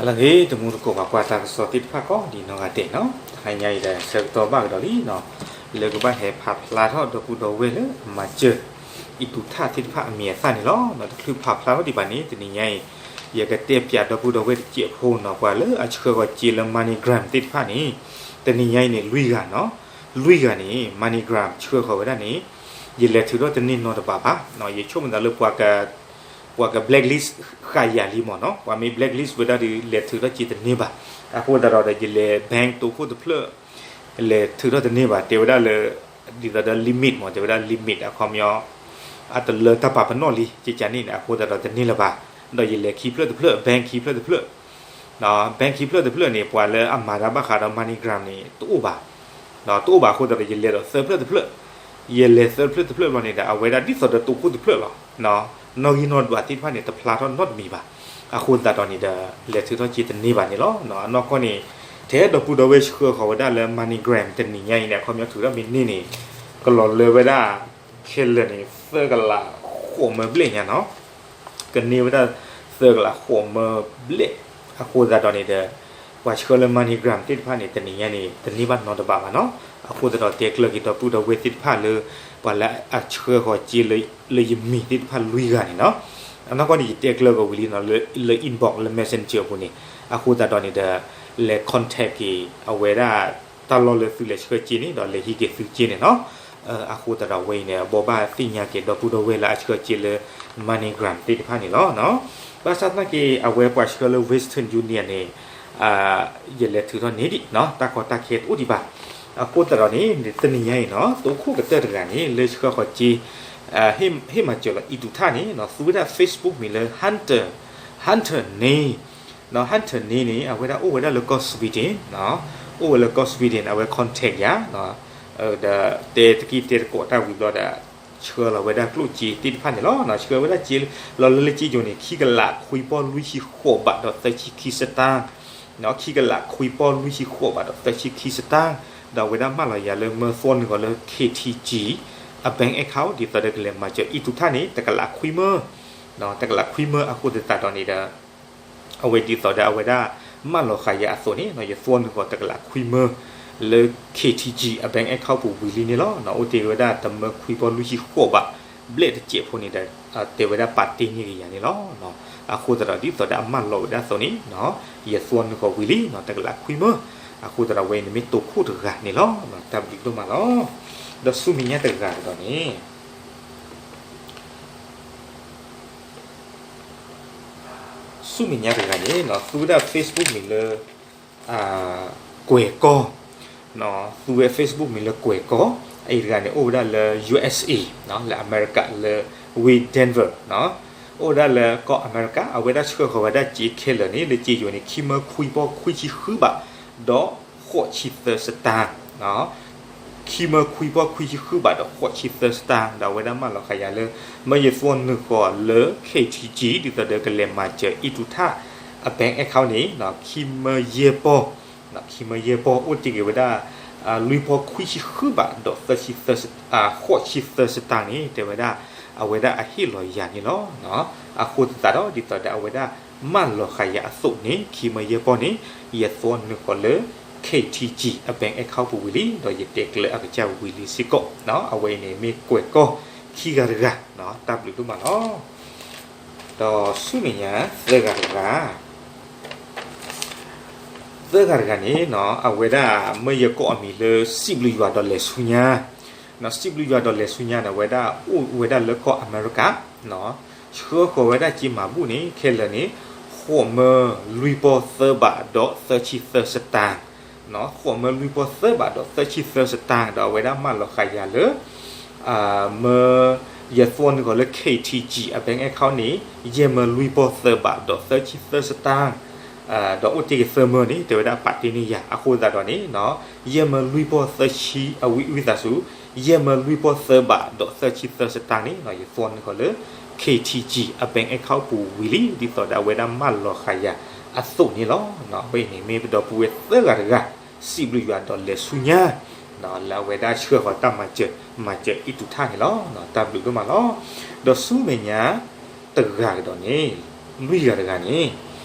လၢအဂ့ၤ တမူတကိး ပှၤကွၢ်တၢ်ကစီၣ်သ့ၣ်တဖၣ်ကိးဒံးနီၢ်ဂၤဒဲးနီၤ, တဟါညါအံၤဒီး ဆၢကတီၢ်ဘၣ်ကဒီးလံနီၤ, လၢကဘၣ်ဟဲဖးဖျါထီၣ်ဒီပုၢ်ဒီဝဲၢ်လၢအမၤစၢၤ အံၣ်တူၣ်ထၣ်သ့ၣ်တဖၣ်အမံၤအသၣ်န့ၣ်လီၤ. တချုးဖးဖျါထီၣ်ဒံးဘၣ်န့ၣ် တနံၤညါအံၤ ယကတဲပၠးဒီပုၢ်ဒီဝဲၢ်တစဲးဖိနီၤ, ပှၤလၢအဆှၢဃီၤစ့လၢ MoneyGram သ့ၣ်တဖၣ်န့ၣ် တနံၤညါအံၤန့ၣ် လွံၢ်ဂၤနီၤ, လွံၢ်ဂၤန့ၣ် MoneyGram ဆှၢဃီၤဝဲဒၣ်န့ၣ် ယလဲၤထုးထီၣ်တန့ၢ်နီတဘ့ၣ်ဘၣ်, ယဆိကမိၣ်သးလၢပှၤက ပှၤက blacklist ဃာ်ယၤလံမ့ၢ်နီၤ, ပှၤမ့ၢ် blacklist ဝဲဒၣ်ဒီး လဲၤထုးထီၣ်စ့တန့ၢ်ဘၣ်, အဃိသတးဒီး ယလဲၤ bank တိခိၣ်တဖျၢၣ် လဲၤထုးထီၣ်တန့ၢ်ဘၣ်, တဲဝဲဒၣ်လၢ ဒ်သိးဒီး limit မ့ၢ် တဲဝဲဒၣ် limit အခီပညီ အတလၢတၢ်ပာ်ပနီၣ်လံ ကကန့ၣ်န့ၣ် အဃိသတးဒီးတန့ၢ်လၢၤဘၣ်, ဒီးယလဲၤခံဖျၢၣ်တဖျၢၣ် bank ခံဖျၢၣ်တဖျၢၣ် bank ခံဖျၢၣ်တဖျၢၣ်န့ၣ် ပှၤလၢအမၤတၢ်ဘၣ်ဃးဒီး MoneyGram န့ၣ် တအိၣ်ဘၣ်, တအိၣ်ဘၣ်အဃိသတးဒီး ယလဲၤဒီးသၢဖျၢၣ်တဖျၢၣ်, ယလဲၤသၢဖျၢၣ်တဖျၢၣ်ဘျီန့ၣ်ဒီး အဝဲဒၣ်ဒ်သိးဒီးတိခိၣ်တဖျၢၣ်လီၤ, နီၣ်ဂံၢ်နီၣ်ဒွးသ့ၣ်တဖၣ်န့ၣ် တဖျါထီၣ်နီတမံၤဘၣ်, အဃိသတးဒီးန့ၣ်ဒီး လဲၤထုးထီၣ်စ့တန့ၢ်ဘၣ်န့ၣ်လီၤ. အနီၢ်ကီၢ်န့ၣ် ထဲဒီပုၢ်ဒီဝဲၢ်ဆှၢဃီၤဝဲဒၣ်လၢ MoneyGram တနံၤညါအံၤန့ၣ် အခီပညီထုးထီၣ်မ့ၢ်န့ၢ်န့ၣ် ကလီၤလၢဝဲဒၣ် ခဲလၢာ်န့ၣ် သၢကလးဃိးမၢဘျဲၣ်ညါနီၤ, ကန့ၢ်ဝဲဒၣ် သၢကလးဃိးမၢဘျဲၣ်, အဃိသတးဒီးန့ၣ်ဒီး ပှၤဆှၢလၢ MoneyGram သ့ၣ်တဖၣ်န့ၣ် တနံၤညါန့ၣ် တန့ၢ်ဘၣ်နီတဘ့ၣ်ဘၣ်နီၤ, အဃိသတးဒီးတဲကျၢၤက့ၤဒီပုၢ်ဒီဝဲၢ်သ့ၣ်တဖၣ်လၢ ပှၤလၢအဆှၢဃီၤစ့လၢယမံၤသ့ၣ်တဖၣ်လွံၢ်ဂၤန့ၣ်နီၤ, အနီၢ်ကီၢ်န့ၣ် ယတဲကျၢၤက့ၤဝံၤလံနီၤ, လၢ inbox လၢ Messenger အပူၤန့ၣ်, အဃိသတးဒီးန့ၣ်ဒီး လဲၤ contact က့ၤ အဝဲဒၣ် တၢ်လီၢ်လၢသုလဲၤဆှၢစ့န့ၣ် ဒီးလဲၤဟံးက့ၤသုစ့န့ၣ်နီၤ, အဃိသတးဒီးဝဲအံၤန့ၣ် ဘိးဘၣ်သ့ၣ်ညါက့ၤဒီပုၢ်ဒီဝဲၢ်လၢအဆှၢစ့လၢ MoneyGram သ့ၣ်တဖၣ်န့ၣ်လီၤ. ဘၣ်ဆၣ်သနာ်က့ အဝဲပှၤဆှၢလၢ Western Union န့ၣ် ယလဲၤထုးထီၣ်န့ၢ်ဒံးနီၤ, တၢ်ကီတၢ်ခဲတအိၣ်ဒံးဘၣ်, အဃိသတးဒီးန့ၣ် တနံၤညါအံၤနီၤ တိခိၣ်ကတၢၢ်တဂၤန့ၣ် လၢဆှၢဃီၤစ့ ဟ့ၣ်မၤစၢၤလီၤအံၣ်တူၣ်ထၣ်န့ၣ်နီၤ, သူဝဲဒၣ် Facebook မံၤလၢ Hunter, Hunter န့ၣ် နီၤ, Hunter န့ၣ်န့ၣ် အဝဲဒၣ်အိၣ်ဝဲဒၣ်လၢကီၢ် Sweden နီၤ, အိၣ်ဝဲလၢကီၢ် Sweden အဝဲ contact ယၤ ဒီးတဲတကံၢ်တဲတကိးတၢ်ဝံၤဘျီဒီး ဆှၢလီၤဝဲဒၣ်ကျိၣ်စ့သ့ၣ်တဖၣ်န့ၣ်လီၤ. ဆှၢဝဲဒၣ်စ့လီၤလၢလၢစ့ယိၤန့ၣ် ခံကလးခွံပီၢ်လွံၢ်ဆံဃိးဘးဒီးသၢဆံခံစတၢၢ်, ခံကလးခွံပီၢ်လွံၢ်ဆံဃိးဘးဒီးသၢဆံခံစတၢၢ်, ဒီးအဝဲဒၣ်မၢလီၤယၤလၢမၢသွီနုာ်ဃီၤလၢ KTG အ bank account ဒ်သိးဒီးကလဲၤမၤစၢၤအံၣ်တူၣ်ထၣ်န့ၣ် တကလးခွံမၢ, တကလးခွံမၢအဃိသတးဒီးန့ၣ်ဒီး အဝဲဒ်သိးဒီးအဝဲဒၣ်မၢလီၤဃာ်ယၤအသိးန့ၣ် ယသွီနုာ်ဃီၤတကလးခွံမၢ လၢ KTG အ bank account ပူၤဝံၤလံန့ၣ်လီၤ. အိၣ်တ့ၢ်ဝဲဒၣ်တမၢခွံပီၢ်လွံၢ်ဆံဃိးဘးဘျဲၣ်တစဲးဖိန့ၣ်ဒီး တဲဝဲဒၣ်ပာ်တ့ၢ်န့ၢ်က့ၤယၤန့ၣ်လီၤ. အဃိသတးဒီးဒ်သိးဒီးအမၢလီၤဝဲဒၣ်အသိးန့ၣ် ယသွီနုာ်ဃီၤဝံၤလံ တကလးခွံမၢ, အဃိသတးဒီးဝဲအံၤန့ၣ်မ့ၢ်တိခိၣ်တဂၤန့ၣ်လီၤ. တၢ်ဘျုးဒိၣ်မးလီၤ. ဒီးဆူမဲာ်ညါတဂၤကဒီးန့ၣ် ဆူမဲာ်ညါတဂၤန့ၣ် သူဝဲဒၣ် Facebook မံၤလၢ ကွဲၤကီၢ်, သူဝဲ Facebook မံၤလၢကွဲၤကီၢ်, အအံၤတဂၤန့ၣ် အိၣ်ဝဲဒၣ်လၢ USA လၢအမဲရကၤ လၢ ဝ့ၢ် Denver အိၣ်ဝဲဒၣ်လၢကီၢ်အမဲရကၤ, အဝဲဒၣ်ဆှၢဃီၤဝဲဒၣ်စ့ခဲလၢာ်န့ၣ် လၢစ့ယိၤန့ၣ် ခံမၢခွံပီၢ်ခွံဆံဃုဘး ဒီးဃိးဆံသၢစတၢၢ် ခံမၢခွံပီၢ်ခွံဆံဃုဘးဒီးဃိးဆံသၢစတၢၢ်, ဒီးအဝဲဒၣ်မၢလီၤဃာ်ယၤလၢ မၢယသွီနုာ်ဃီၤလၢ KTG ဒ်သိးဒီးကလဲၤမၤစၢၤအံၣ်တူၣ်ထၣ်အ bank account န့ၣ် ခံမၢယဲၢ်ပီၢ်, ခံမၢယဲၢ်ပီၢ် အိၣ်တ့ၢ်က့ၤဝဲဒၣ် လွံၢ်ပီၢ်ခွံဆံဃုဘးဒီး ဃိးဆံသၢစတၢၢ်န့ၣ် တဲဝဲဒၣ် အဝဲဒၣ်အဟ့ၣ်လီၤယၤန့ၣ်လီၤ. အဃိသတးဒီး ဒ်သိးဒီးအဝဲဒၣ်မၢလီၤဃာ်ယၤအသိးန့ၣ် ခံမၢယဲၢ်ပီၢ်န့ၣ် ယသွီနုာ်ဃီၤလၢ KTG အ bank account ပူၤဝံၤလံ ဒီးယတဲကျၢၤအကစၢ်ဝံၤလံစ့ၢ်ကီး, အဝဲအံၤန့ၣ်မ့ၢ်ကွဲၤကီၢ်ခံဂၤတဂၤ, တၢ်ဘျုးဒိၣ်မးလီၤ. ဒီးဆူမဲာ်ညါသၢဂၤတဂၤ သၢဂၤတဂၤန့ၣ် အဝဲဒၣ်မၢယကိးအမံၤလၢ စံးဘျုးယွၤဒီးလဲၤဆူညါ, စံးဘျုးယွၤဒီးလဲၤဆူညါန့ၣ် အဝဲဒၣ်အိၣ်ဝဲဒၣ်လၢကီၢ်အမဲရကၤ, ဆှၢဃီၤဝဲဒၣ်စ့မၤဘူၣ်န့ၣ် ခဲလၢာ်န့ၣ် ဃိးမၢလွံၢ်ပီၢ်သၢဘးဒီးသၢဆံသၢစတၢၢ်, ဃိးမၢလွံၢ်ပီၢ်သၢဘးဒီးသၢဆံသၢစတၢၢ်, ဒီးအဝဲဒၣ်မၢလီၤဃာ်ယၤလၢ မၢ ယသွီနုာ်ဃီၤလၢ KTG အ bank account န့ၣ် ယဲၢ်မၢလွံၢ်ပီၢ်သၢဘးဒီးသၢဆံသၢစတၢၢ်, ဒီးအိၣ်တ့ၢ်က့ၤသၢမၢန့ၣ် တဲဝဲဒၣ်ပာ်တ့ၢ်န့ၢ်ယၤ အဃိသတးဒီးန့ၣ် ယဲၢ်မၢလွံၢ်ပီၢ်သၢဆံ အဝံၣ်ဝံသးစူၤ ယဲၢ်မၢလွံၢ်ပီၢ်သၢဘးဒီးသၢဆံသၢစတၢၢ်န့ၣ် ယသွီနုာ်ဃီၤလၢ KTG အ bank account ပူၤဝံၤလံ ဒ်သိးဒီးအဝဲဒၣ်မၢလီၤဃာ်ယၤအသိးန့ၣ်လီၤ. အဝဲအံၤန့ၣ်မ့ၢ်ပဒီပုၢ်ဝဲၢ်သၢဂၤတဂၤ စံးဘျုးယွၤဒီးလဲၤဆူညါ လၢအဝဲဒၣ်ဆှၢဃီၤတၢ်မၤစၢၤ မၤစၢၤအံၣ်တူၢ်ထၣ်န့ၣ်လီၤ. တၢ်ဘျုးဒိၣ်မးလီၤ. ဒီးဆူမဲာ်ညါတဂၤကဒီးန့ၣ် လွံၢ်ဂၤတဂၤန့ၣ်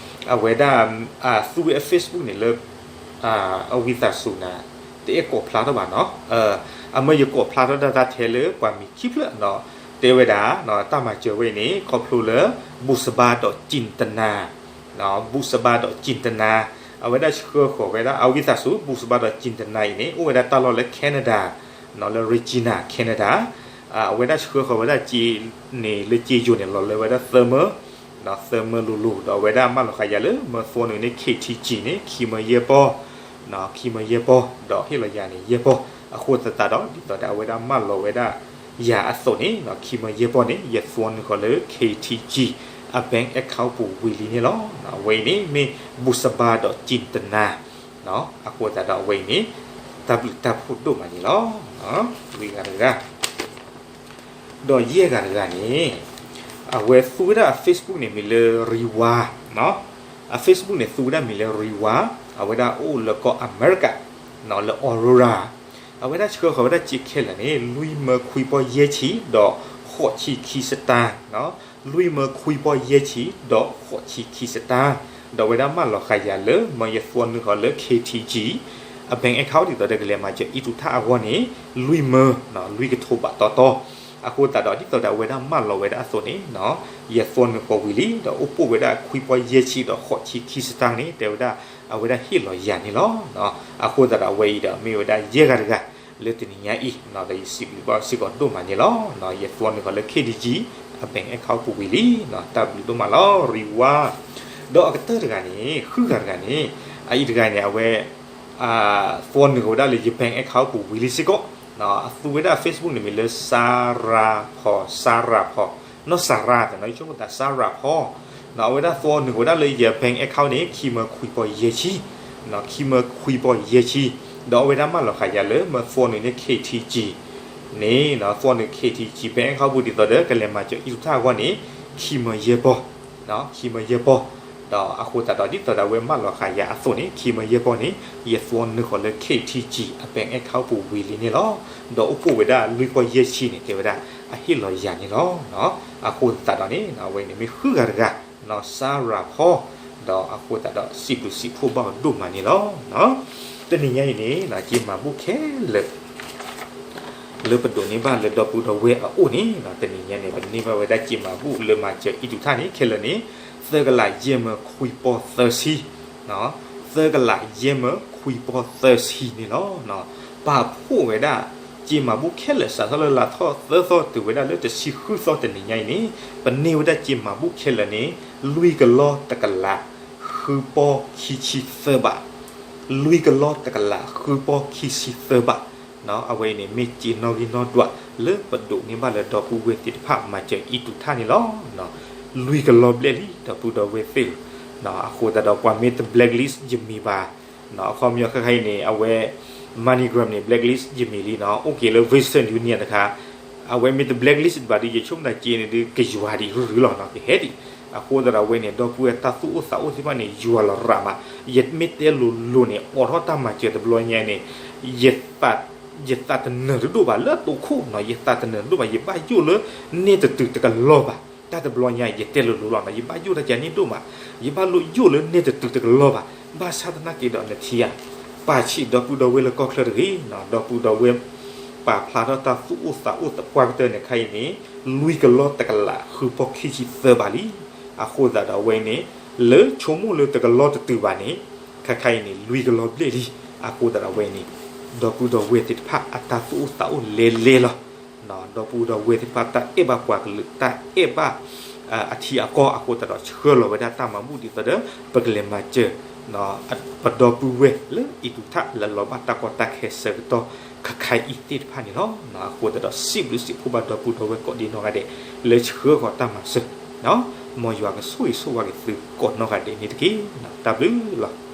အဝဲဒၣ် သူဝဲအ Facebook န့ၣ်လၢ အဝံသးစူၤနၤ တအဲၣ်ကိးဖျါထီၣ်ဘၣ်နီၤ. အမ့ၢ်ယကိးဖျါထီၣ်ဒၣ်တၢ်ထဲလၢပှၤမံၤခံဖျၢၣ်နီၤ, တဲဝဲဒၣ် တၢ်မၤစၢၤဝဲအံၤန့ၣ် ခီဖျိလၢ ဘူၣ်စဘါဒီးကၠံတနၤ ဘူၣ်စဘါဒီးကၠံတနၤ အဝဲဒၣ်ဆှၢဃီၤဝဲဒၣ် အဝံသးစူၤ ဘူၣ်စဘါဒီးကၠံတနၤအံၤန့ၣ် အိၣ်ဝဲဒၣ်တၢ်လီၢ်လၢ Canada နီၤ လၢ Regina Canada အဝဲဒၣ်ဆှၢဃီၤဝဲဒၣ်စ့န့ၣ် လၢစ့ယိၤန့ၣ် လီၤလၢဝဲဒၣ်သၢမၢ သၢမၢလိၤလိၤ ဒီးအဝဲဒၣ်မၢလီၤဃာ်ယၤလၢ မၢသီနုာ်န့ၢ် K T G န့ၣ် ခံမၢယဲၢ်ပီၢ် ခံမၢယဲၢ်ပီၢ် ဒီးဟ့ၣ်လီၤယၤန့ၣ်ယဲၢ်ပီၢ်. အဃိသတးဒီး ဒ်သိးဒီးအဝဲဒၣ်မၢလီၤဝဲဒၣ်ယၤအသိးန့ၣ် ခံမၢယဲၢ်ပီၢ်န့ၣ် ယသွီနုာ်ဃီၤလၢ K T G အ bank account ပူၤဝံၤလံန့ၣ်လီၤ. အဝဲအံၤန့ၣ် မ့ၢ်ဘူၣ်စဘါဒီးကၠံတနၤ အဃိသတးဒီးအဝဲအံၤန့ၣ် တၢ်ဘျုးတၢ်ဖှိၣ်ဒိၣ်မးန့ၣ်လီၤ. ဝံၤဂၤတဂၤ ဒီးယဲၢ်ဂၤတဂၤန့ၣ် အဝဲသူဝဲဒၣ်အ Facebook န့ၣ်မ့ၢ်လၢ Riwa အ Facebook န့ၣ် သူဝဲဒၣ်မ့ၢ်လၢ Riwa အဝဲဒၣ်အိၣ်လၢကီၢ်အမဲရကၤ လၢ Aurora အဝဲဒၣ်ဆှၢဃီၤဝဲဒၣ်စ့ခဲလၢာ်န့ၣ် လွံၢ်မၢခွံပီၢ်ယဲၢ်ဆံ ဒီးဃိးဆံခံစတၢ် လွံၢ်မၢခွံပီၢ်ယဲၢ်ဆံ ဒီးဃိးဆံခံစတၢ် ဒီးအဝဲဒၣ်မၢလီၤဃာ်ယၤလၢ မၢယသွီနုာ်ဃီၤလၢ K T G အ bank account ဒ်သိးဒီးကလဲၤမၤစၢၤအံၣ်တူၢ်ထၣ်အဂီၢ်န့ၣ် လွံၢ်မၢ လွံၢ်ကထိဘးတီတီ အဃိသတးဒီး ဒ်သိးဒီးအဝဲဒၣ်မၢလီၤဝဲဒၣ်အသိးန့ၣ် ယသွီနုာ်ဃီၤဝံၤလံ ဒီးအိၣ်ပိာ်ဝဲဒၣ်ခွံပီၢ်ယဲၢ်ဆံဒီးဃိးဆံခံစတၢ်န့ၣ် တဲဝဲဒၣ် အဝဲဒၣ်ဟ့ၣ်လီၤယၤန့ၣ်လီၤ. အဃိသတးဒီးအဝဲအံၤဒီးမ့ၢ်ဝဲဒၣ်ယဲၢ်ဂၤတဂၤ လၢတနံၤညါအံၤ ဒီးယစံးဘျုးဘၣ်စ့ၢ်ကီးဒိၣ်မးန့ၣ်လီၤ. ယသွီနုာ်ဃီၤလၢ K T G အ bank account ပူၤဝံၤလံ တၢ်ဘျုးဒိၣ်မးလီၤ Riwa ဒီးအကတၢၢ်တဂၤန့ၣ် ဃုဂၤတဂၤန့ၣ် အအံၤတဂၤန့ၣ် အဝဲ သွီနုာ်ဃီၤဝဲဒၣ်လၢယ bank account ပူၤဝံၤလံစ့ၢ်ကီး အသူဝဲဒၣ် Facebook န့ၣ်မ့ၢ်လၢ စၤရၤဖီ စၤရၤဖီ နီၢ်စၤရၤ တနီၤဆိကမိၣ်သး စၤရၤဖီ အဝဲဒၣ်သွီနုာ်ဃီၤဝဲဒၣ်လၢယ bank account န့ၣ် ခံမၢခွံပီၢ်ယဲၢ်ဆံ ခံမၢခွံပီၢ်ယဲၢ်ဆံ ဒီးအဝဲဒၣ်မၢလီၤဃာ်ယၤလၢ မၢသွီနုာ်န့ၢ် K T G န့ၣ် သွီနုာ် K T G bank account ပူၤဒ်သိးဒီးကလဲၤမၤစၢၤအံၣ်တူၢ်ထၣ်အဂီၢ်န့ၣ် ခံမၢယဲၢ်ပီၢ် ခံမၢယဲၢ်ပီၢ် ဒီးအဃိသတးဒီး ဒ်သိးဒီးအဝဲမၢလီၤဃာ်ယၤအသိးန့ၣ် ခံမၢယဲၢ်ပီၢ်န့ၣ် ယသွီနုာ်ဃီၤလၢ K T G အ bank account ပူၤဝံၤလံန့ၣ်လီၤ. ဒီးအိၣ်ပိာ်ဝဲဒၣ်လွံၢ်ပီၢ်ယဲၢ်ဆံန့ၣ် တဲဝဲဒၣ် အဟ့ၣ်လီၤယၤန့ၣ်လီၤ. အဃိသတးဒီးန့ၣ် အဝဲန့ၣ်မ့ၢ်ဃုဂၤတဂၤ နီၢ်စၤရၤဖီ ဒီးအဃိသတးဒီးစံးဘျုးစံးဖှိၣ်ဘၣ်အီၤဒိၣ်မးန့ၣ်လီၤ. တနံၤညါအံၤန့ၣ် က့ၤမၤဘူၣ်ခဲလၢာ် လၢပဒိးန့ၢ်ဘၣ်လၢဒီပုၢ်ဒီဝဲၢ်အအိၣ်န့ၣ် တနံၤညါန့ၣ် ပန့ၢ်ဘၣ်ဝဲဒၣ်က့ၤမၤဘူၣ်လၢမၤစၢၤအံၣ်တူၢ်ထၣ်န့ၣ် ခဲလၢာ်န့ၣ် သၢကလးယဲၢ်မၢခွံပီၢ်သၢဆံ သၢကလးယဲၢ်မၢခွံပီၢ်သၢဆံန့ၣ်လီၤ. ပာ်ဖှိၣ်ဝဲဒၣ် က့ၤမၤဘူၣ်ခဲလၢာ် စးထီၣ်လၢလါထီၣ်သၢသီတုၤဝဲဒၣ်လၢတဆံဃုသီတနံၤညါအံၤန့ၣ် ပန့ၢ်ဝဲဒၣ်က့ၤမၤဘူၣ်ခဲလၢာ်န့ၣ် လွံၢ်ကလီၢ်တကလး ဃုပီၢ်ခံဆံသၢဘး လွံၢ်ကလီၢ်တကလး ဃုပီၢ်ခံဆံသၢဘး အဝဲအံၤန့ၣ် မ့ၢ်က့ၤနီၣ်ဂံၢ်နီၣ်ဒွး လၢပဒိးန့ၢ်ဘၣ်လၢဒီပုၢ်ဝဲၢ်သ့ၣ်တဖၣ်မၤစၢၤအံၣ်တူၢ်ထၣ်န့ၣ်လီၤ. လွံၢ်ကလီၢ်ဘျဲၣ်လံ ဒီပုၢ်ဒီဝဲၢ်သ့ၣ်ဧၢ, အဃိသတးဒီးပှၤမ့ၢ်တ blacklist ယမံၤဘၣ်, အခီပညီခဲခါအံၤန့ၣ် အဝဲ MoneyGram န့ၣ် blacklist ယမံၤလံနီၤ, အိၣ်က့ၤလၢ Western Union တခါ အဝဲမ့ၢ်တ blacklist ဘၣ်ဒီး ယဆိကမိၣ်တၢ်က့ၤန့ၣ်ဒုး ကယွၤဒံးရုရုလီၤနီၤ, ကဟဲဒံး, အဃိသတးဒီးအဝဲန့ၣ် ဒီပုၢ်ဝဲၢ်တၢ်သူၣ်အိၣ်သးအိၣ်သ့ၣ်တဖၣ်န့ၣ် ယွၤလီၤရၣ်မး, ယမ့ၢ်တဲလိၤလိၤန့ၣ် အိးထီၣ်တၢ်မၤစၢၤတဘျီညါန့ၣ် ယသးတနၢၤတဒိၣ်ဘၣ်လၢတိခိၣ်နီၤ, ယသးတနၢၤတဒိၣ်ဘၣ်, ယဘၣ်ယိၣ်လၢန့ၢ်တတုၤတကလီၢ်ဘၣ်, တၢ်တဘျီညါအံၤ ယတဲလိၤလိၤလီၤနီၤ, ယဘၣ်ယိၣ်တၢ်ကန့ၣ်ဒိၣ်မး, ယဘၣ်လိၣ်ယိၣ်လၢန့ၢ်တတုၤတကလီၢ်ဘၣ်, ဘၣ်ဆၣ်သနာ်က့ဒီးနထံၣ်ဧါ, ပာ်ဆံးဒီပုၢ်ဒီဝဲၢ်လၢကီၢ်ချၢတဂ့ၤနီၤ, ဒီပုၢ်ဒီဝဲၢ် ပာ်ဖျါထီၣ်တၢ်သူၣ်အိၣ်သးအိၣ်သပှၢ်ကတၢၢ်န့ၣ် ခဲအံၤန့ၣ် လွံၢ်ကလီၢ်တကလး ဃုပီၢ်ခံဆံသၢဘးလံ, အဃိသတးဒီးအဝဲန့ၣ် လၢဆိကမိၣ်လၢတကလီၢ်တတုၤဘၣ်န့ၣ် ခဲခါအံၤန့ၣ် လွံၢ်ကလီၢ်ဘျဲၣ်လံ, အဃိသတးဒီးအဝဲန့ၣ် ဒီပုၢ်ဒီဝဲၢ်သ့ၣ်တဖၣ်အတၢ်သူၣ်အိၣ်သးအိၣ်လဲၤလဲၤလီၤ, ဒီပုၢ်ဒီဝဲၢ်သ့ၣ်တဖၣ်တၢ်အဲၣ်ဘၣ်ပှၤကလုာ် တၢ်အဲၣ်ဘၣ် အထံအကီၢ်, အဃိသတးဒီးဆှၢလီၤဝဲဒၣ်တၢ်မၤဘူၣ်ဒ်သိးဒီး ပကလဲၤမၤစၢၤ ပဒီပုၢ်ဝဲၢ်လၢအံၣ်တူၢ်ထၣ်လၢလီၤဘၣ်တၢ်ကီတၢ်ခဲဆၢကတီၢ်ခဲခါအံၤသ့ၣ်တဖၣ်န့ၣ်လီၤ. အဃိသတးဒီးစံးဘျုးစံးဖှိၣ်ဘၣ်ဒီပုၢ်ဒီဝဲၢ်ကိးဒံနီၢ်ဂၤဒဲး လၢဆှၢဃီၤတၢ်မၤစၢၤ, မ်ယွၤကဆိၣ်ဂ့ၤဆိၣ်ဝါက့ၤသုကိးနီၢ်ဂၤဒဲးန့ၣ်တက့ၢ်. တၢ်ဘျုးလီၤ.